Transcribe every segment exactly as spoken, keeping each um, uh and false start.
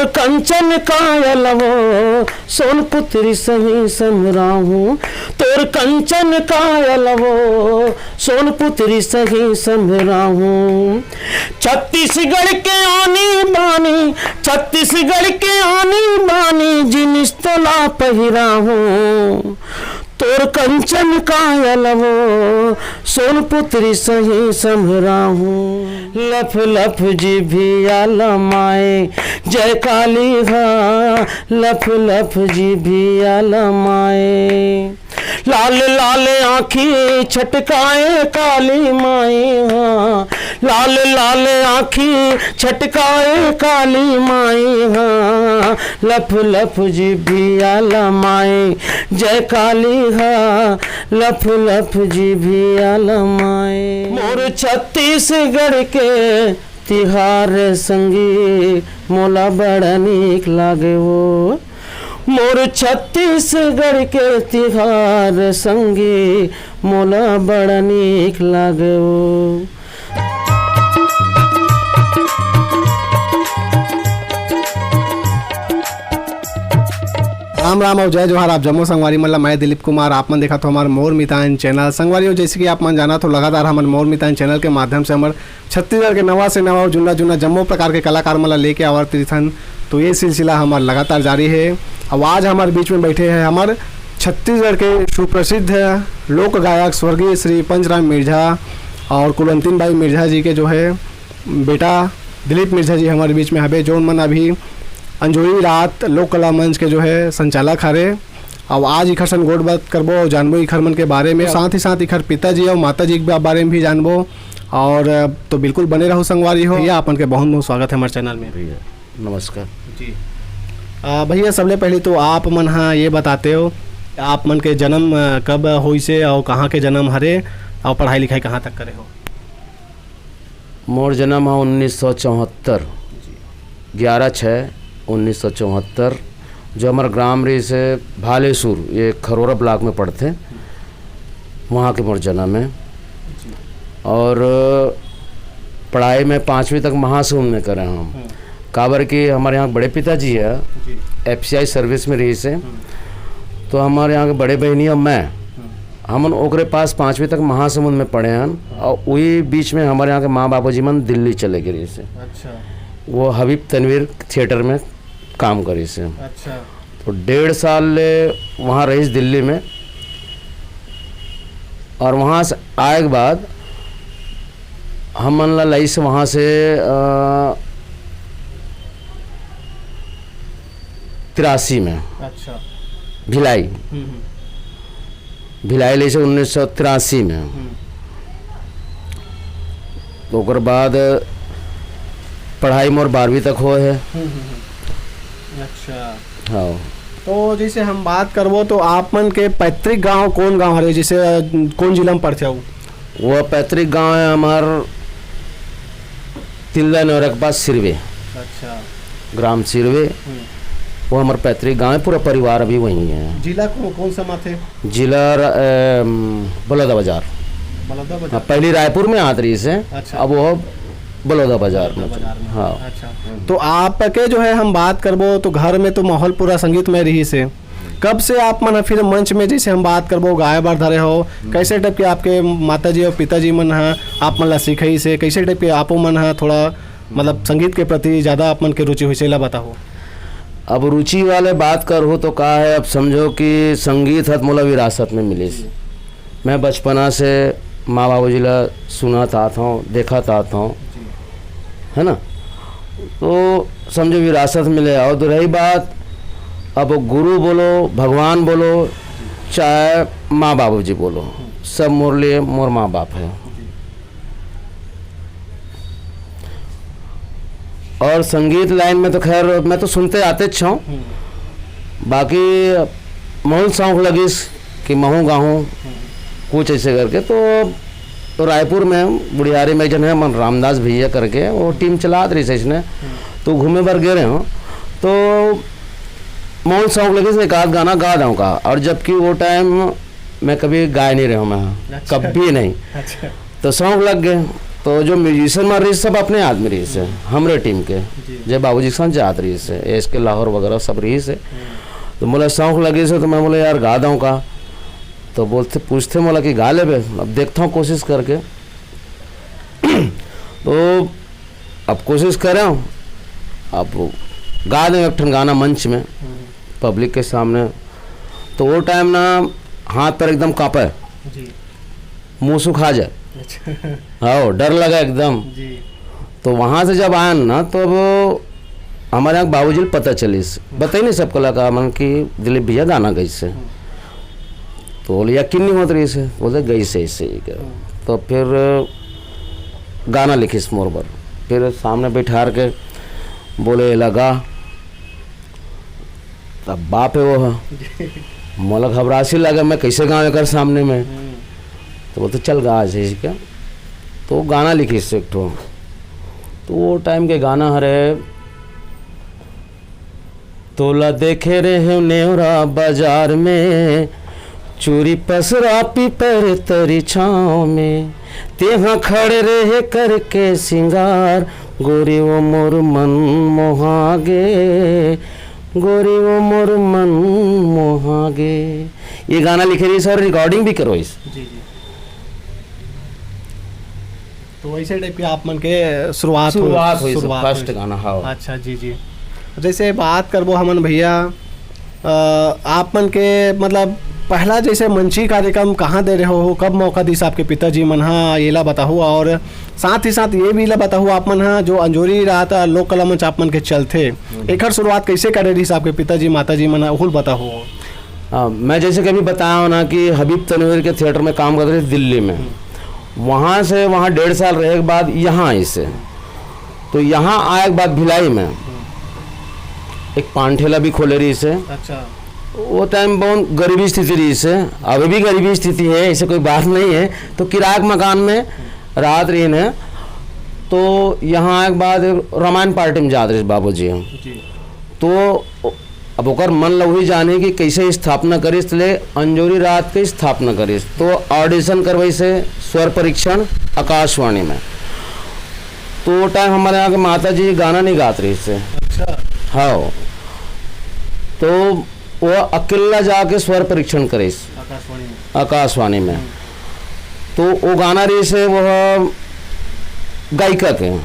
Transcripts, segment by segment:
कंचन कायल वो सोन पुत्री सही समराहूँ, तोर कंचन कायल वो सोन पुत्री सही समराहूँ। छत्तीसगढ़ के आनी बानी, छत्तीसगढ़ के आनी बानी, जिनिस तोला पहिराहूँ। तोर कंचन कायल वो सोन पुत्री सही समराहूँ। लफ लफ जिभिया लमाए, जय काली हा, लफ लफ जिभिया लमाए। लाल लाल आँखी छटकाए काली माई हा, लाल लाल आँखी छटकाए काली माई हा, लफ लफ जिभिया लमाए, जय काली हा, लफ लफ जिभिया लमाए। मोर छत्तीसगढ़ के तिहार संगी मोला बड़ नीक लागे वो। मोर छत्तीसगढ़ के तिहार संगी मोला बड़ नीक लागे वो। राम राम और जय जोहार। आप जम्मो संगवारी मन ला मैं दिलीप कुमार, आप मन देखत हो हमार मोर मितान चैनल। संगवारी हो, जैसे कि आप मन जानत हो, लगातार हमन मोर मितान चैनल के माध्यम से हमर छत्तीसगढ़ के नवा से नवा और जुन्ना जुन्ना जम्मो प्रकार के कलाकार मन ला लेके आवत रिथन। तो ये सिलसिला हमर लगातार जारी है। अब आज हमर बीच में बैठे हैं हमर छत्तीसगढ़ के सुप्रसिद्ध लोक गायक स्वर्गीय श्री पंचराम मिर्झा और कुलवंतीन बाई मिर्झा जी के जो है बेटा दिलीप मिर्झा जी हमारे बीच में हबे, जोन मन अभी अंजोरी रात लोक कला मंच के जो है संचालक हरे। अब आज इखर सन गोठ बात करबो और जानबो इखर मन के बारे में, साथ ही साथ इखर पिताजी और माता जी के बारे में भी जानबो। और तो बिल्कुल बने रहो संगवारी हो। भैया, आपन के बहुत बहुत स्वागत है हमारे चैनल में। भैया, नमस्कार। जी। आ, भैया, सबले पहले तो आप मन हा ये बताते हो, आप मन के जन्म, आ, कब होइसे और कहाँ के जन्म हरे और पढ़ाई लिखाई कहाँ तक करे हो? मोर जन्म है उन्नीस सौ चौहत्तर, ग्यारह छः उन्नीस सौ चौहत्तर, जो हमारा ग्राम रहिसे भालेसुर, ये खरोरा ब्लॉक में पड़थे, वहाँ के मोर जन्म है। और पढ़ाई में पाँचवीं तक महासमुंद में करे हम, काबर कि हमारे यहाँ बड़े पिताजी है, एफसीआई सर्विस में रहिसे, तो हमारे यहाँ के बड़े बहिनी और मैं, हमन ओकरे पास पाँचवीं तक महासमुंद में पढ़े हन, और वही बीच में हमारे यहाँ के माँ बाबूजी मन दिल्ली चले गए रहिसे। अच्छा। वो हबीब तनवीर थिएटर में काम करिसे। अच्छा। तो डेढ़ साल ले वहाँ रहिस दिल्ली में, और वहाँ से आए के बाद हमन ला लाइस वहाँ से, अ, तिरासी में। अच्छा। भिलाई। हम्म, हम्म। भिलाई ले से उन्नीस सौ तिरासी में। हम्म। तो ओकर बाद पढ़ाई मोर बारहवीं तक होए है। हम्म, हम्म, हम्म। अच्छा। हाँ। तो जैसे हम बात करबो तो आप मन के पैतृक गांव कौन गांव हरे, जैसे, अ, कौन जिला में पड़थे हो? वो पैतृक गांव है हमार तिल्दा नेवरा के पास सिरवे। अच्छा। ग्राम सिरवे। हम्म। वो हमार पैतृक गांव है, पूरा परिवार अभी वहीं है। जिला कौन, कौन सा माथे? जिला र-, अम, बलौदा बाजार। बलौदा बाजार। हाँ, पहली रायपुर में आत रहिसे, अच्छा। अब वो बलौदा बाजार बलौदा में। बाजार में। हाँ। अच्छा। तो आपके जो है हम बात करबो तो घर में तो माहौल पूरा संगीतमय रहिसे। कब से आप मन ह फिर मंच में, जैसे हम बात करबो, गाए बर धरे हो, कैसे टाइप के आपके माता जी और पिताजी मन ह आप मन ला सिखाइसे, कैसे टाइप के आपो मन ह थोड़ा मतलब संगीत के प्रति ज्यादा आप मन के रुचि होइसे, ला बताओ। अब रुचि वाले बात करहु तो का है, अब समझो कि संगीत ह मोला विरासत में मिलिस। मैं बचपना से माँ बाबूजी ला सुनत आत हूँ, देखत आत हूँ, है ना? तो समझो विरासत मिले। और रही बात, अब गुरु बोलो, भगवान बोलो, चाहे माँ बाबूजी बोलो, सब मोर लिए मोर माँ बाप है। और संगीत लाइन में तो खैर मैं तो सुनते आते अच्छा हूँ, बाकी महूँ शौक लगिस कि महूँ गाहूँ कुछ ऐसे करके। तो, तो रायपुर में बुढ़ियारी में एक जन है मन रामदास भैया करके, वो टीम चलात रहिस इसने, तो घूमे बर गे रहे हो, तो महूँ शौक लगिस एक आध गाना गा दूँ का। और जबकि वो टाइम मैं कभी गाए नहीं रहा हूँ मैं, अच्छा। कभी नहीं। अच्छा। तो शौक लग गए। तो जो म्यूजिशियन मन रहिस, सब अपने आदमी रहिस हे, हमरे टीम के, जी। जे बाबूजी के साथ जात रहिस हे, एस के लाहौर वगैरह सब रहिस हे। हम्म। तो मोला शौक लगिस हे, तो मैं बोले, "यार, गा दंव का?" तो बोलथे, पूछथे मोला कि, "गा लेबे?" अब देखथंव कोशिश करके। तो अब कोशिश करेंव, अब गा देंव एक ठन गाना मंच में, हम्म। पब्लिक के सामने। तो वो टाइम ना हाथ पैर एकदम कांपे, जी। मुंह सुखा जाए। अच्छा। हाँ, डर लगा एकदम। जी। तो वहाँ से जब आयन ना, तो अब हमारे यहाँ बाबूजी ल पता चलिस, बताइन सब कलाकार मन कि दिलीप भैया गाना गइस हे। हम्म। तो बोले, यकीन नहीं होत रहिस हे, बोलते, "गइस हे, ऐसे ही कर।" हम्म। तो फिर गाना लिखिस मोर बर, फिर सामने बैठार के बोले, "लगा।" तब बाप हे वो ह। मोला घबरासी लगे, मैं कैसे गाँव एकर सामने में। हम्म। तो बोलते, "चल गा, ऐसे ही कर।" तो गाना लिखिस एक ठो। तो वो टाइम के गाना हरे, "तोला देखे रहे नेवरा बाजार में, चूरी पसरा पीपर तरी छाँव में, तेहा खड़े रहे करके सिंगार, गोरी वो मोर मन मोहा गे, गोरी वो मोर मन मोहा गे।" ये गाना लिखे रहिस और रिकॉर्डिंग भी करवाइस। जी, जी। तो वैसे टाइप के आप मन के शुरुआत हो-, शुरुआत होइस, शुरुआत फर्स्ट होइस। गाना, हाँ। अच्छा, जी, जी। जैसे बात करबो हमन भैया, अ, आप मन के मतलब पहला जैसे मंची कार्यक्रम कहाँ दे रहे हो, कब मौका दिस आपके पिताजी मन हा, ये ला बताहू, और साथ ही साथ ये भी ला बताहू, आप मन हा जो अंजोरी रात लोक कला मंच आप मन के चलथे, हम्म। एकर शुरुआत कैसे करे रहिस आपके पिताजी, माताजी मन हा, ओहू ल बताहू। हाँ, मैं जैसे कि अभी बताया हूँ ना कि हबीब तनवीर के थिएटर में काम करते थे दिल्ली में। हम्म। वहाँ से वहाँ डेढ़ साल रहे के बाद यहाँ आइस हे। तो यहाँ आए के बाद भिलाई में हम्म। एक पान ठेला भी खोले रहिस हे। अच्छा। वो टाइम बहुत गरीबी स्थिति रहिस हे, अभी भी गरीबी स्थिति हे, ऐसे कोई बात नहीं हे। तो किराया के मकान में रात रहिन हे। तो यहाँ आए के बाद रामायण पार्टी में जात रहिस बाबूजी। जी। तो अब ओकर मन ल उही जाने कि कैसे स्थापना करिस, ले अंजोरी रात के स्थापना करिस। तो ऑडिशन करवाइस हे स्वर परीक्षण आकाशवाणी में। तो वो टाइम हमारे यहाँ के माता जी गाना नहीं गात रहिस हे। अच्छा। हाँ। तो वो अकेला जाके स्वर परीक्षण करिस आकाशवाणी में। आकाशवाणी में। हम्म। तो वो गाना रहिस हे, वो ह गायिका के। हम्म।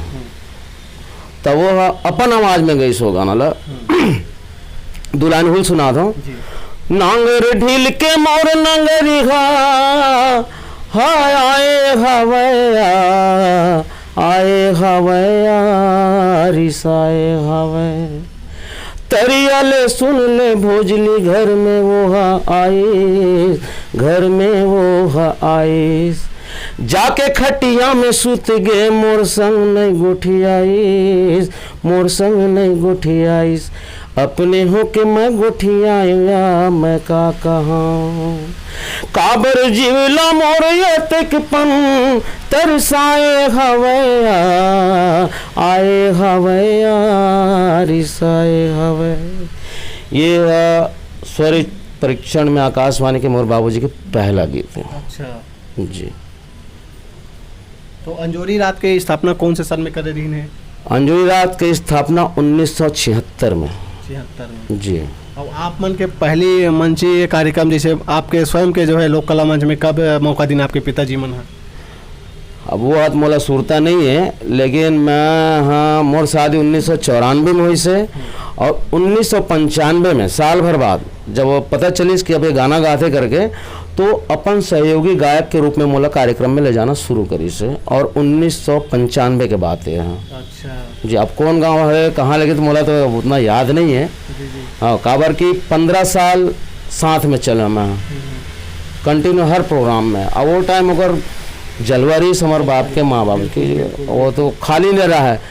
तब वो ह अपन आवाज में गइस वो गाना ला। हम्म। दू लाइन हुल सुना दो। जी। नांगर ढील के मोर नंगरिहा, हाय आए हवया, आए हवया, रिसाए हवय। तरिया ले सुन ले भोजली, घर में वो हा आइस, घर में वो हा आइस। जाके खटिया में सुत गे, मोर संग नहीं गोठियाइस, मोर संग नहीं गोठियाइस। अपने होके मैं गोठियाया, मैं का कहा। काबर जीवला मोर अतेक पन तरसाए हवया, आए हवया, रिसाए हवय। ये ह स्वर परीक्षण में आकाशवाणी के मोर बाबूजी के पहला गीत हे। अच्छा। जी। तो अंजोरी रात के स्थापना कौन से सन में करे रहिन हे? अंजोरी रात के स्थापना उन्नीस सौ छिहत्तर में। छिहत्तर में। जी। अब आप मन के पहली मंची कार्यक्रम, जैसे आपके स्वयं के जो है लोक कला मंच में, कब मौका दिन आपके पिताजी मन ह? अब वो बात मोला सुरता नहीं है, लेकिन मैं, हाँ, मोर शादी उन्नीस सौ चौरानवे में होइस हे और उन्नीस सौ पंचानवे में, साल भर बाद, जब वो पता चलिस कि अब ये गाना गाथे करके, तो अपन सहयोगी गायक के रूप में मोला कार्यक्रम में ले जाना शुरू करिस हे और उन्नीस सौ पंचानवे के बात ये है। अच्छा। जी, अब कौन गांव है, कहाँ लगे, तो मोला तो उतना याद नहीं है। जी, जी। हाँ, काबर कि पंद्रह साल साथ में चले मैं, हम्म। कंटिन्यू हर प्रोग्राम में। अब वो टाइम ओकर जलवा रहिस हमर बाप के, माँ बाप की, बिल्कुल, बिल्कुल। वो तो खाली नहीं रहा है।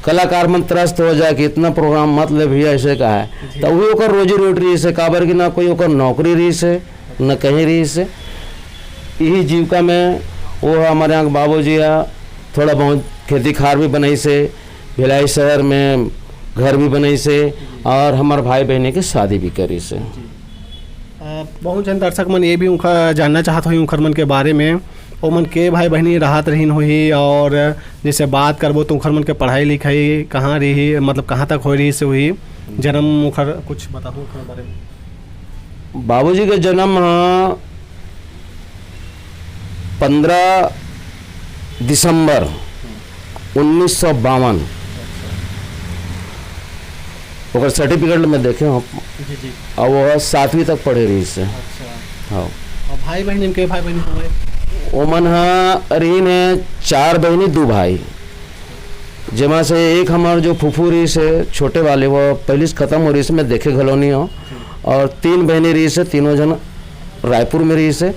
कलाकार मन त्रस्त हो जाए कि इतना प्रोग्राम मत ले भैया, ऐसे कहा है। जी। तो वही ओकर रोजी रोटी रहिस हे, काबर कि ना कोई ओकर नौकरी रहिस हे, न कहीं रहिस हे। यही जीविका में वो हमारे यहाँ के बाबूजी ह थोड़ा बहुत खेती खार भी बनाइस हे, भिलाई शहर में घर भी बनाइस हे और हमार भाई बहने के शादी भी करिस हे। जी। अ, बहुत जन दर्शक मन ये भी उनका जानना चाहत होही उनकर मन के बारे में ओमन के भाई बहिनी रहत रहिन होही, और जैसे बात करबो तो ओखर मन के पढ़ाई लिखाई कहाँ रही, मतलब कहाँ तक होय रहिस होही, जन्म ओखर कुछ बताहू ओखर बारे में। बाबूजी के जन्म ह पंद्रह दिसंबर उन्नीस सौ बावन। ओकर सर्टिफिकेट में देखे हो, जी जी। अब वो सातवीं तक पढ़े रहिस हे। अच्छा। हाँ। और भाई बहन इनके भाई बहन हुए? ओमन ह रहिन हे चार बहिनी, दू भाई, जेमा से एक हमर जो फूफू रहिस हे छोटे वाले, वो पहली से खत्म हो रहिस हे, मैं देखे घलो नहीं हो। और तीन बहिनी रहिस हे, तीनों झन रायपुर में रहिस हे,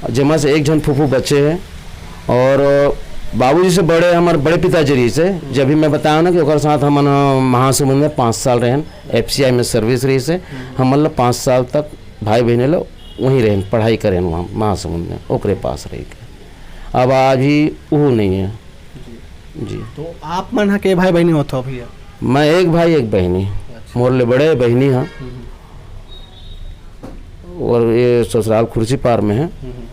जेमा से एक झन फूफू बचे हे। और बाबूजी से बड़े हमर बड़े पिताजी रहिस हे, जब भी मैं बताया ना कि ओकर साथ हमन महासमुंद में पाँच साल रहेन, एफसीआई में सर्विस रहिस हे, हमन ल पाँच साल तक भाई बहिनी ल वहीं रहेन, पढ़ाई करेन वहाँ महासमुंद में, ओकरे पास रह के। अब आज ही वो नहीं है। जी। जी। तो आप मन ह के भाई बहिनी होथो भैया? मैं एक भाई एक बहिनी। अच्छा। मोर ले बड़े बहिनी ह। हम्म। और ये ससुराल खुर्सीपार में है। हम्म।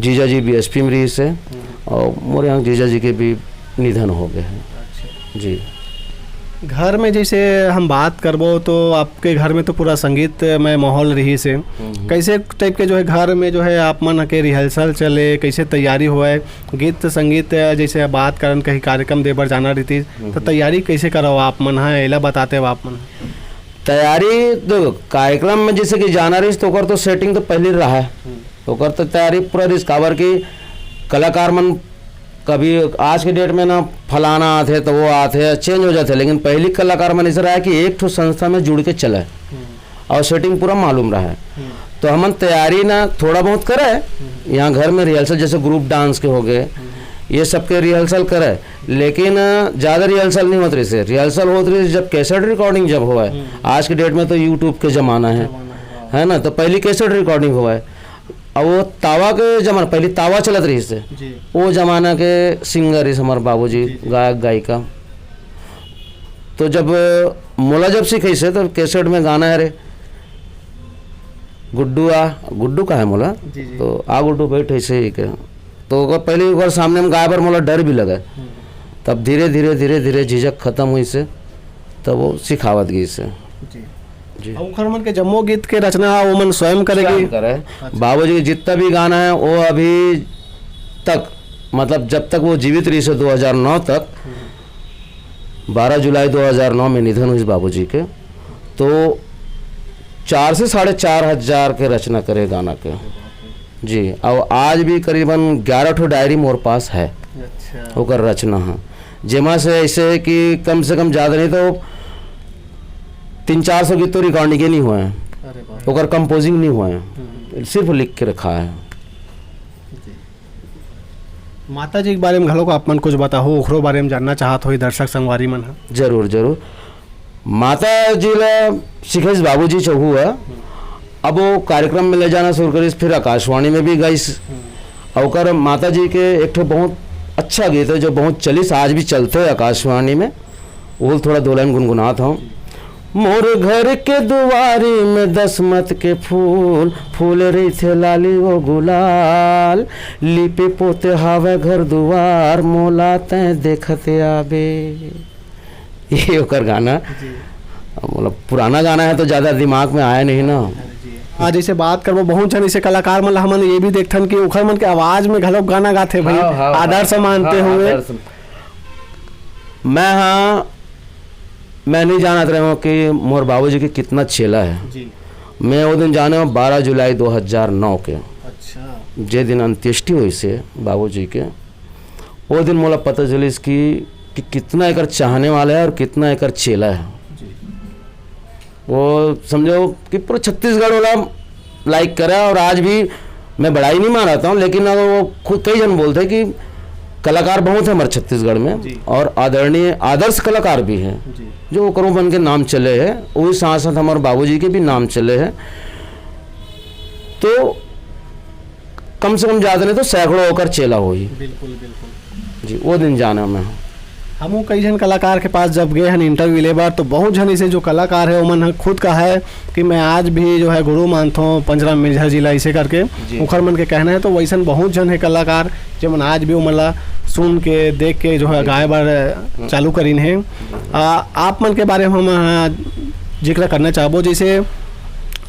जीजा जी बीएसपी में रहिस हे। हम्म। और मोर यहाँ जीजा जी के भी निधन हो गए हैं। अच्छा। जी। घर में जैसे हम बात करबो तो आपके घर में तो पूरा संगीतमय माहौल रहिस हे। हम्म। कैसे टाइप के जो है घर में जो है आप मन के रिहर्सल चले, कैसे तैयारी होए, गीत संगीत जैसे बात करन कहीं कार्यक्रम दे बर जाना रहितिस, हम्म। तो तैयारी कैसे करव आप मन ह, एला बताते हो आप मन? तैयारी तो कार्यक्रम में जैसे कि जाना रहिस तो ओकर तो सेटिंग तो पहले रहा है। हम्म। ओकर तो तैयारी पूरा रहिस, काबर कि कलाकार मन कभी आज के डेट में ना फलाना आथे तो वो आथे, चेंज हो जाथे, लेकिन पहली कलाकार मन ऐसे रहा है कि एक ठो संस्था में जुड़ के चले हम्म। और सेटिंग पूरा मालूम रहा है। हम्म। तो हमन तैयारी ना थोड़ा बहुत करे, हम्म। यहाँ घर में रिहर्सल जैसे ग्रुप डांस के हो गए, हम्म। ये सब के रिहर्सल करे, लेकिन ज़्यादा रिहर्सल नहीं होत रहिस हे। रिहर्सल होत रहिस जब कैसेट रिकॉर्डिंग जब हुआ है। हम्म। आज के डेट में तो यूट्यूब के ज़माना है, जमाना है, हाँ। है ना? तो पहली कैसेट रिकॉर्डिंग हुआ है। अब वो तावा के जमाना, पहली तावा चलत रहिस हे। जी। वो जमाना के सिंगर रहिस हमारे बाबूजी, जी, जी। गायक गायिका। तो जब मोला जब सिखाइस हे, तो कैसेट में गाना है रे, गुड्डू आ, गुड्डू का है मोला? जी, जी। तो आ गुड्डू बैठ ऐसे ही के। तो ओकर पहले ओकर सामने में गाए बर मोला डर भी लगे। हम्म। तब धीरे, धीरे, धीरे, धीरे झिझक खत्म होइस हे, तब वो सिखावत गइस हे। जी। जी। अब ओखर मन के जम्मो गीत के रचना ओमन स्वयं करे स्वयं गे? करे। अच्छा। बाबूजी के जितना भी गाना है, वो अभी तक, मतलब, जब तक वो जीवित रहिस हे, दो हज़ार नौ तक, हम्म। बारह जुलाई दो हज़ार नौ में निधन होइस बाबूजी के, तो चार से साढ़े चार हजार के रचना करे गाना के। जी, और आज भी करीबन ग्यारह ठो डायरी मोर पास है, अच्छा। ओकर रचना है, जेमा से ऐसे है कि कम से कम ज़्यादा नहीं तो तीन चार सौ गीत तो रिकॉर्डिंग के नहीं हुए हैं, अरे बाप। ओकर कंपोजिंग नहीं हुए हैं, हम्म। सिर्फ लिख के रखा है। जी। माता जी के बारे में घलो आप मन कुछ बताहू, ओखरो बारे में जानना चाहत होही दर्शक संगवारी मन ह। जरूर, जरूर। माता जी ला सिखाइस बाबूजी चहू ह। अब वो कार्यक्रम में ले जाना शुरू करिस, फिर आकाशवाणी में भी गाइस। और ओकर माता जी के एक ठो बहुत अच्छा गीत है, जो बहुत चलिस, आज भी चलते है आकाशवाणी में। वो थोड़ा दो लाइन गुनगुनात हूँ। मोर घर के दुआरी में दसमत के फूल, फूल रहिथे लाली वो गुलाल, लिपे पोते हावय घर दुआर, मोला तैं देखत आबे। ये ओकर गाना। जी। मतलब, पुराना गाना है तो ज़्यादा दिमाग में आया नहीं ना। अरे जी। आज जैसे बात करबो, बहुत झन ऐसे कलाकार मन ला हमन ये भी देखथन कि ओखर मन के आवाज में घलोक गाना गाथे भाई, हाँ, हाँ, आदर्श हाँ, मानते हाँ, हुए। आदर्श। मैं, हाँ, मैं नहीं जानत रहे हूँ कि मोर बाबूजी के कितना चेला है। जी। मैं वो दिन जाने हूँ बारह जुलाई दो हज़ार नौ के। अच्छा। जे दिन अंत्येष्टि होइस हे बाबूजी के, वो दिन मोला पता चलिस कि, कि कितना एकर चाहने वाला है और कितना एकर चेला है। जी। वो समझो कि पूरा छत्तीसगढ़ वाला लाइक करा, और आज भी मैं बड़ाई नहीं मारता हूँ, लेकिन अगर वो खुद कई जन बोलते हैं कि कलाकार बहुत है हमारे छत्तीसगढ़ में, जी। और आदरणीय आदर्श कलाकार भी हैं, जी। जो ओकरो मन के नाम चले हैं, वही साथ साथ हमारे बाबूजी के भी नाम चले हैं। तो कम से कम ज़्यादा नहीं तो सैकड़ों ओकर चेला होही। बिल्कुल, बिल्कुल। जी, वो दिन जाना मैं। हमू कई झन कलाकार के पास जब गए हन इंटरव्यू ले बर, तो बहुत झन ऐसे जो कलाकार है, ओमन ह खुद कहा है कि मैं आज भी जो है गुरु मानथों पंचराम मिर्झा जी ला, ऐसे करके जी। ओखर मन के कहना है। तो वैसन बहुत झन है कलाकार, जेमन आज भी ओमन ला सुन के, देख के जो है गाए बर चालू करिन है। आ, आप मन के बारे में हम, आ, जिक्र करना चाहबो, जैसे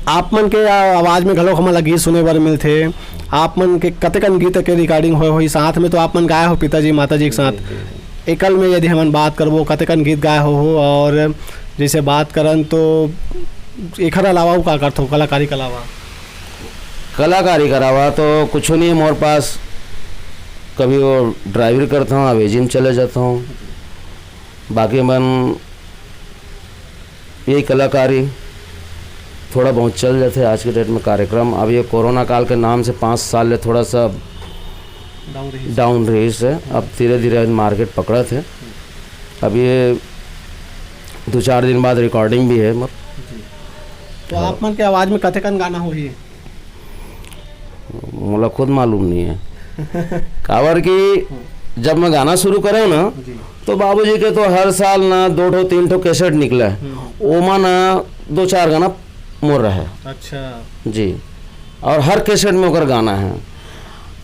आप मन के, आ, आवाज में घलो हमन ला गीत सुने बर मिलथे। आप मन के कतेकन गीत के रिकॉर्डिंग होए होही, साथ में तो आप मन गाए हो पिताजी माताजी के साथ। जी, जी, जी। एकल में यदि हमन बात करबो, कतेकन गीत गाए हो, हो, और जैसे बात करन तो एखर अलावा अउ का करथो कलाकारी के अलावा? कलाकारी के अलावा तो कुछ नहीं है मोर पास। कभी वो ड्राइवरी करता हूँ, अवेजी में चले जाता हूँ। बाकी मन यही कलाकारी थोड़ा बहुत चल जाते आज के डेट में कार्यक्रम। अब ये कोरोना काल के नाम से पाँच साल ले थोड़ा सा डाउन रही। डाउन रही से, अब धीरे धीरे मार्केट पकड़त है। अब ये दो चार दिन बाद रिकॉर्डिंग भी है। मत जी। तो आप मन के आवाज में कतेकन गाना होही? मोला खुद मालूम नहीं है। काबर कि जब मैं गाना शुरू करे ना, जी। तो बाबूजी के तो हर साल ना दो ठो तीन ठो कैसेट निकला है। हम्म। ओमा ना दो चार गाना मोर रहे। अच्छा। जी। और हर कैसेट में ओकर गाना है।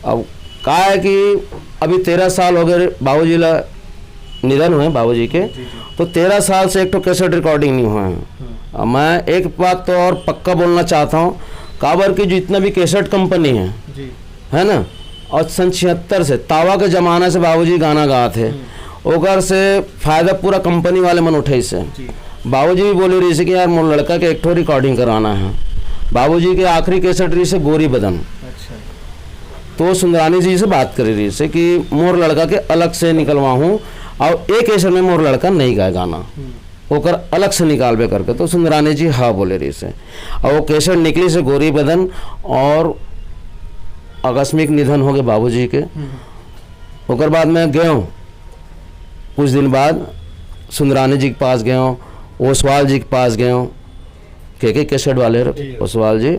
अब का है कि अभी तेरह साल हो गए बाबूजी ला निधन हुए बाबूजी के, जी, जी। तो तेरह साल से एक ठो कैसेट रिकॉर्डिंग नहीं हुआ है। हम्म। अब मैं एक बात तो और पक्का बोलना चाहता हूँ, काबर की जितना भी कैसेट कंपनी है, जी। है ना, और सन छिहत्तर से, तावा के जमाना से बाबूजी गाना गात है, हम्म। ओकर से फायदा पूरा कंपनी वाले मन उठाइस है। जी। बाबूजी भी बोले रहिस कि यार, मोर लड़का के एक ठो रिकॉर्डिंग कराना है। बाबूजी के आखिरी कैसेट रहिस है गोरी बदन। अच्छा। तो सुंदरानी जी से बात करे रहिस है कि मोर लड़का के अलग से निकलवाहूँ और एक कैसेट में मोर लड़का नहीं गाए गाना, हम्म। ओकर अलग से निकालबे करके। तो सुंदरानी जी हाँ बोले रहिस है। और वो कैसेट निकलिस है गोरी बदन और आकस्मिक निधन हो गए बाबूजी के। हम्म। ओकर बाद मैं गए हूँ, कुछ दिन बाद सुंदरानी जी के पास गए हूँ, ओसवाल जी के पास गए हूँ, के के कैसेट वाले जी। ओसवाल जी,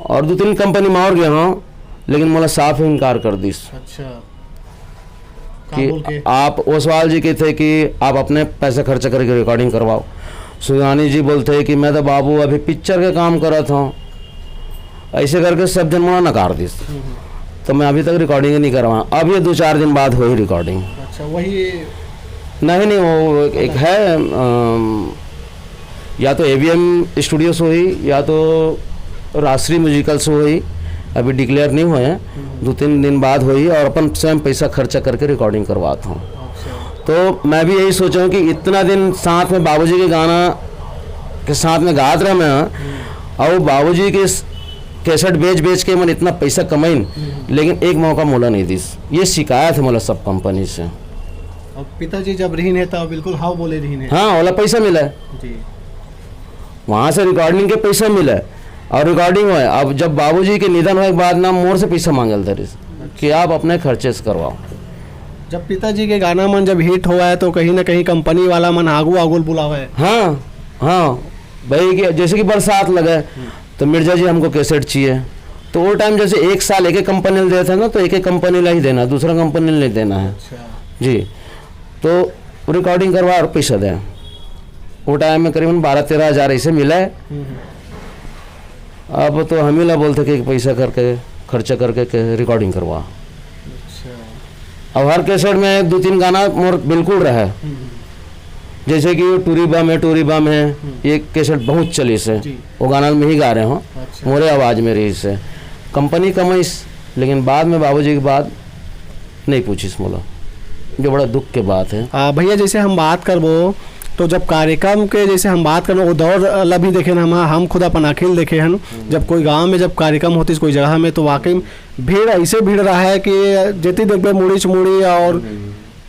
और दो तीन कंपनी में और गए हूँ, लेकिन मोला साफ इनकार कर दिस। अच्छा। का कि बोल के? आप, ओसवाल जी कहते कि आप अपने पैसे खर्च करके रिकॉर्डिंग करवाओ। सुंदरानी जी बोलते कि मैं तो बाबू अभी पिक्चर के काम करत हूँ। ऐसे करके सब जन मोला नकार दिस। हम्म, हम्म। तो मैं अभी तक रिकॉर्डिंग नहीं करवा। अब ये दो चार दिन बाद हुई रिकॉर्डिंग। अच्छा, वही। नहीं, नहीं, वो एक है, अम, या तो एवीएम स्टूडियो से हुई या तो राष्ट्रीय म्यूजिकल से हुई। अभी डिक्लेयर नहीं हुए हैं, हम्म। दो तीन दिन बाद हुई और अपन स्वयं पैसा खर्चा करके रिकॉर्डिंग करवाता हूँ। अच्छा। तो मैं भी यही सोचा हूँ कि इतना दिन साथ में बाबूजी के गाना के साथ में गात रहा मैं, हम्म। और बाबूजी के स-, कैसेट बेच बेच के मन इतना पैसा कमाइन, हम्म। लेकिन एक मौका मोला नहीं दिस। ये शिकायत है मोला सब कंपनी से। अब पिताजी जब रहीन है, तब बिल्कुल हाव बोले रहीन है। हाँ, ओला पैसा मिला है। जी। वहाँ से रिकॉर्डिंग के पैसा मिला है और रिकॉर्डिंग हुआ है। अब जब बाबूजी के निधन होए के बाद ना मोर से पैसा मांगल धरिस कि आप अपने खर्चे से करवाओ। जब पिताजी के गाना मन जब हिट हुआ है, तो कहीं ना कहीं कंपनी वाला मन आगू आगू बुलावे है। हाँ, हाँ, भाई कि जैसे कि बरसात लगे, तो मिर्जा जी हमको कैसेट चाहिए, तो वो टाइम जैसे एक साल एक एक कंपनी ला देता है ना, तो एक एक कंपनी ला ही देना, दूसरा कंपनी ला नहीं देना है। अच्छा। जी, तो रिकॉर्डिंग करवा और पैसा दें। वो टाइम में करीबन बारह तेरह हज़ार ऐसे मिला है। हम्म। अब तो हम ही ला बोलते कि पैसा करके, खर्चा करके के रिकॉर्डिंग करवा। अच्छा। अब हर कैसेट में दो तीन गाना मोर बिल्कुल रहा है। हम्म। जैसे कि वो टूरी बम है, टूरी बम है, हम्म। ये कैसेट बहुत चली से। जी। वो गाना मैं ही गा रहे हूँ, अच्छा। मोरे आवाज़ में रही से। कंपनी कमाइस, लेकिन बाद में बाबूजी के बाद नहीं पूछिस मोला, जो बड़ा दुख के बात है। आ, भैया, जैसे हम बात करबो, तो जब कार्यक्रम के जैसे हम बात करबो, वो दौर ला भी देखे हन हम, हम खुद अपन आँखी ले देखे हन। जब कोई गांव में जब कार्यक्रम होतिस कोई जगह में, तो वाकई में भीड़, ऐसे भीड़ रहा है कि जेती देखबे मुड़ीच मुड़ी और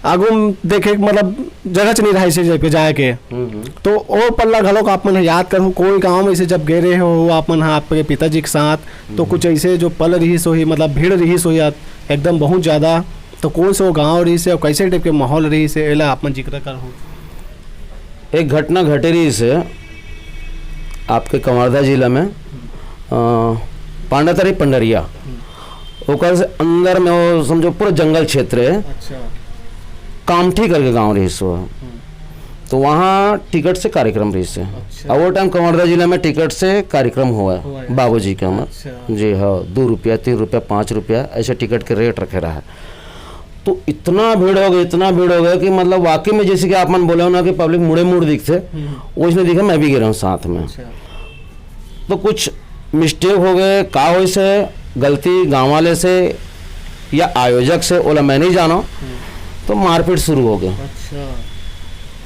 आगू में देखे के मतलब जगह च नहीं रहा इसे जगह जाए के। हम्म। तो ओ पल ला घलोक आप मन ह याद करहु, कोई गांव में इसे जब गए रहे हो आप मन ह आपके पिताजी के साथ, तो हम्म। कुछ ऐसे जो पल रहिस होही, मतलब भीड़ रहिस होही यार, एकदम बहुत ज्यादा, तो कौन से वो गांव रहिस है और कैसे टाइप के माहौल रहिस है, एला आप मन जिक्र करहु। एक घटना घटे रहिस है आपके कवर्धा जिला में, अ, पांडातरी पंडरिया, ओकर से अंदर में वो समझो पूरा जंगल क्षेत्र है। अच्छा। कामठी करके गांव रहिस वो। तो वहाँ टिकट से कार्यक्रम रहिस हे। अच्छा। और वो टाइम कवर्धा जिला में टिकट से कार्यक्रम हुआ हुआ है। बाबूजी के हमर। अच्छा। जी हाँ, दो रुपया, तीन रुपया, पाँच रुपया, ऐसे टिकट के रेट रखे रहा। तो इतना भीड़ हो गया, इतना भीड़ हो गया कि मतलब वाकई में, जैसे कि आप मन बोले हो ना कि पब्लिक मुड़े मुड़ दिखते, हम्म। वैसने दिखे, मैं भी गिरा हूँ साथ में। अच्छा। तो कुछ मिस्टेक हो गए, का होइस हे, गलती गाँव वाले से या आयोजक से, ओला मैं नहीं जानो। हम्म। तो मारपीट शुरू हो गए। अच्छा।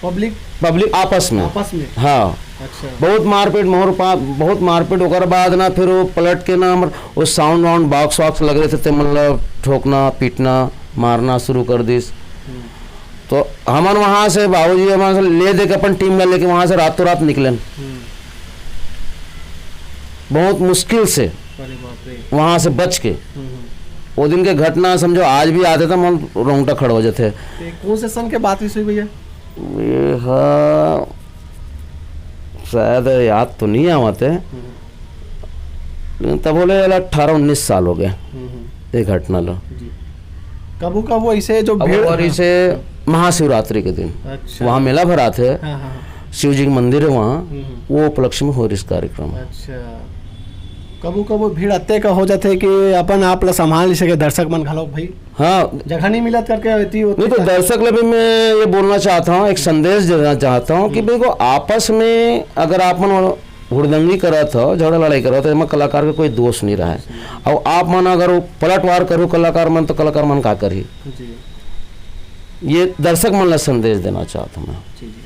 पब्लिक पब्लिक आपस में। आपस में? हाँ। अच्छा। बहुत मारपीट, मोर पा-, बहुत मारपीट। ओकर बाद ना फिर वो पलट के ना हमर वो साउंड वाउंड, बॉक्स वॉक्स लग रहे थे, ते मतलब ठोकना, पीटना, मारना शुरू कर दिस। हम्म। तो हमन वहाँ से, बाबूजी हमन से ले दे के अपन टीम ला लेके वहाँ से रातों रात निकलेन। हम्म। बहुत मुश्किल से अरे बाप रे। वहाँ से बच के। हम्म, हम्म। वो दिन के घटना समझो आज भी आते तो मन रोंगटा खड़ा हो जाते। तो कौन से सन के बात हुई भैया? ये हा, शायद याद तो नहीं आवत हे। हम्म। लेकिन तब बोले, "यार, अठारह उन्नीस साल हो गए हम्म, हम्म। ये घटना ला।" जी। कभू कभू ऐसे जो अब भीड़, और हाँ। इसे महाशिवरात्रि के दिन अच्छा। वहाँ मेला भरात हे, हाँ, हाँ, हाँ। शिव जी के मंदिर हे वहाँ, हम्म, हम्म। वो उपलक्ष्य में हो रहिस कार्यक्रम। अच्छा। कभू कभू भीड़ अत्ते का हो जाथे कि अपन आप ला संभाल नहीं सके, दर्शक मन घलोक भाई हाँ। जगह नहीं मिलत करके होती, होती नहीं तो का? दर्शक ला भी मैं ये बोलना चाहता हूँ, एक संदेश देना चाहता हूँ कि हम्म। देखो, आपस में अगर आप मन हुड़दंगी करत हो, झगड़ा लड़ाई करत हो, एमा कलाकार के कोई दोष नहीं रहे। और आप मन अगर वो पलटवार करो कलाकार मन, तो कलाकार मन का करही? जी। ये दर्शक मन ला संदेश देना चाहत हूँ मैं। जी, जी।